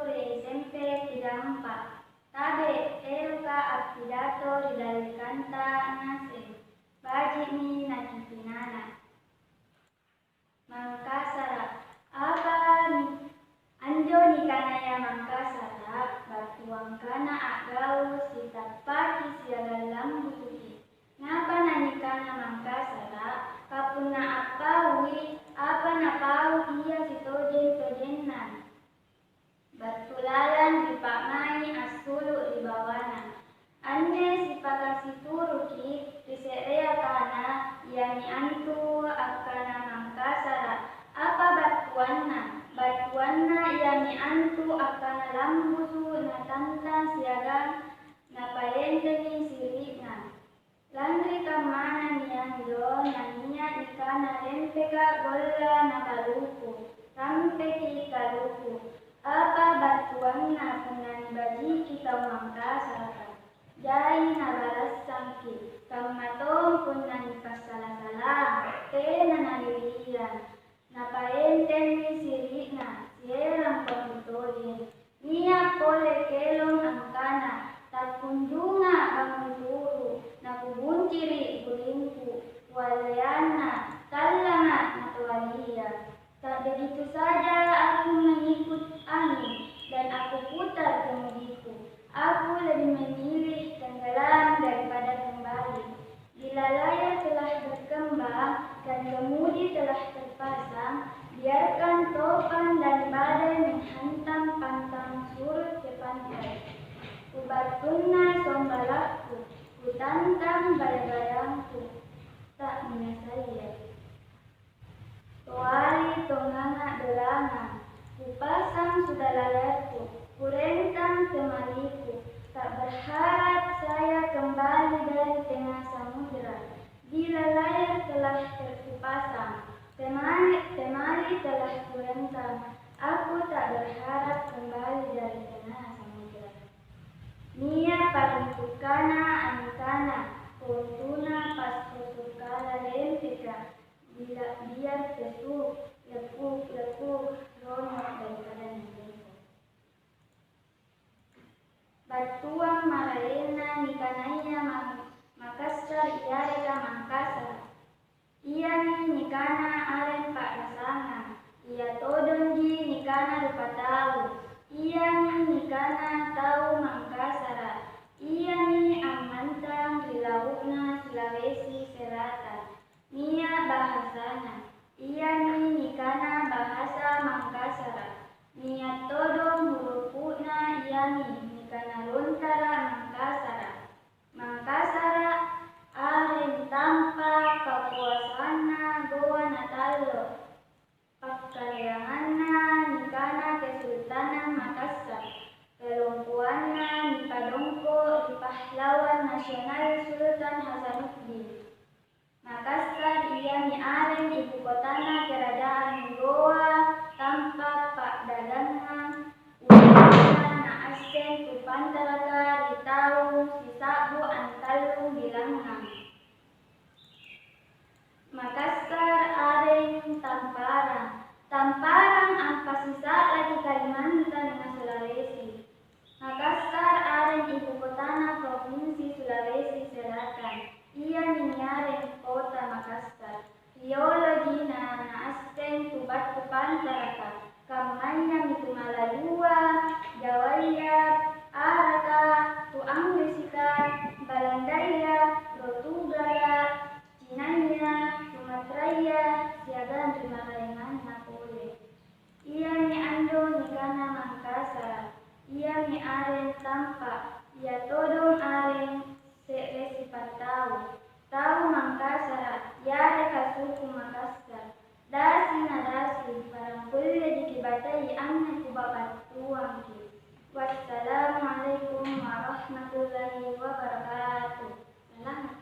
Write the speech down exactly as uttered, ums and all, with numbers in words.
Ri S M P tiga empat. Tabe', eroka appidato ri dallekanta ngaseng. Baji'mi nakipinana. Mangkasara'. Apa ni-, anjo nikanaya Mangkasara', battuangkana a'gau' sitappaki siagang lambusuki. Ngapa nanikana Mangkasara'? Ka punna appaui, apa napau ia sitojeng-tojenna. Battu lalang ri pa'mai' assulu' ri bawana. Anne sipakasituruki ri se'rea kana, iami antu akkana Mangkasara'. Apa battuanna? Battuanna iami antu akkana lambusu' natantang siagang napaentengi siri'na. Lanri kammana nianjo, nania' nikana lempeka golla nakaluku, rampeki kaluku. Apa battuanna punna nibajiki tau Mangkasaraka? Jai nabalassangki, kamma tong punna nipassala-salang, tena naliliang. Napaentemmi siri'na, sierang bangung tojeng. Nia' pole kelong angkana, "Takkunjunga' bangung turu', nakubunciri' guringku, kualleanna, tallanga' natoalia." Tak begitu saja aku mengikut angin, dan aku putar kemudiku. Aku lebih memilih tenggelam daripada kembali. Bila layar telah berkembang dan kemudi telah terpasang, biarkan topan dan badai menghantam pantang surut ke pantai. Kubattunna sombalakku, kutantang bayang-bayangku, tak minasaya. Toali tonganga' dolangang, kupasang sudah layarku, kurentang temaliku, tak berharap saya kembali dari tengah samudra. Bila layar telah ter-, kupasang, temali, temali telah kurentang, aku tak berharap kembali dari tengah samudra. Nia' paruntukkana angkana, "Kontuna passosokkala lempeka." Bila biar pesu, lepuk-lepuk, rono daripada naleko. Battuang maraenna nikanaya ma-, Makassar yareka Mangkasara'. Iami nikana areng pa'rasangang, ia todongji nikana rupatau. Iami nikana tau Mangkasara'. Iami ammantang ri lau'na Sulawesi Selatan. Nia' bahasana, iami nikana bahasa Mangkasara'. Nia' todong hurupu'na iami nikana lontara' Mangkasara'. Mangkasara' areng tampa' kakoasanna Gowa Natallo. Pakkaleanganna nikana Kesultanan Makassar, kalompoanna nipadongko' ri pahlawan nasional Sultan Hasanuddin. Makassar iami areng ibukotana Kerajaan Gowa, tampa' pa'dagangang utamana naasseng tu pantaraka ri taung sisa'bu antallung bilangngang. Makassar areng tamparang, tamparang ampasisa'laki Kalimantan na Sulawesi. Makassar areng ibukotana Provinsi Sulawesi Selatan, iami niareng Kota Makassar. Rioloji na naasseng tu battu pantaraka, kammayami tu Malayua, Jawaya, Araka, tu Anggrisika, Balandaya, Portugala, Cinaya, Sumatraya, siagang ri maraenganna pole. Iami anjo nikana Mangkasara', iami areng tampa', ia todong areng se're sipattau. Tau Mangkasara', yareka suku Makassar, dasi na dasi, barang kulleji kibatai anne kupabattuangki. Wassalamualaikum warahmatullahi wabarakatuh. Salama'.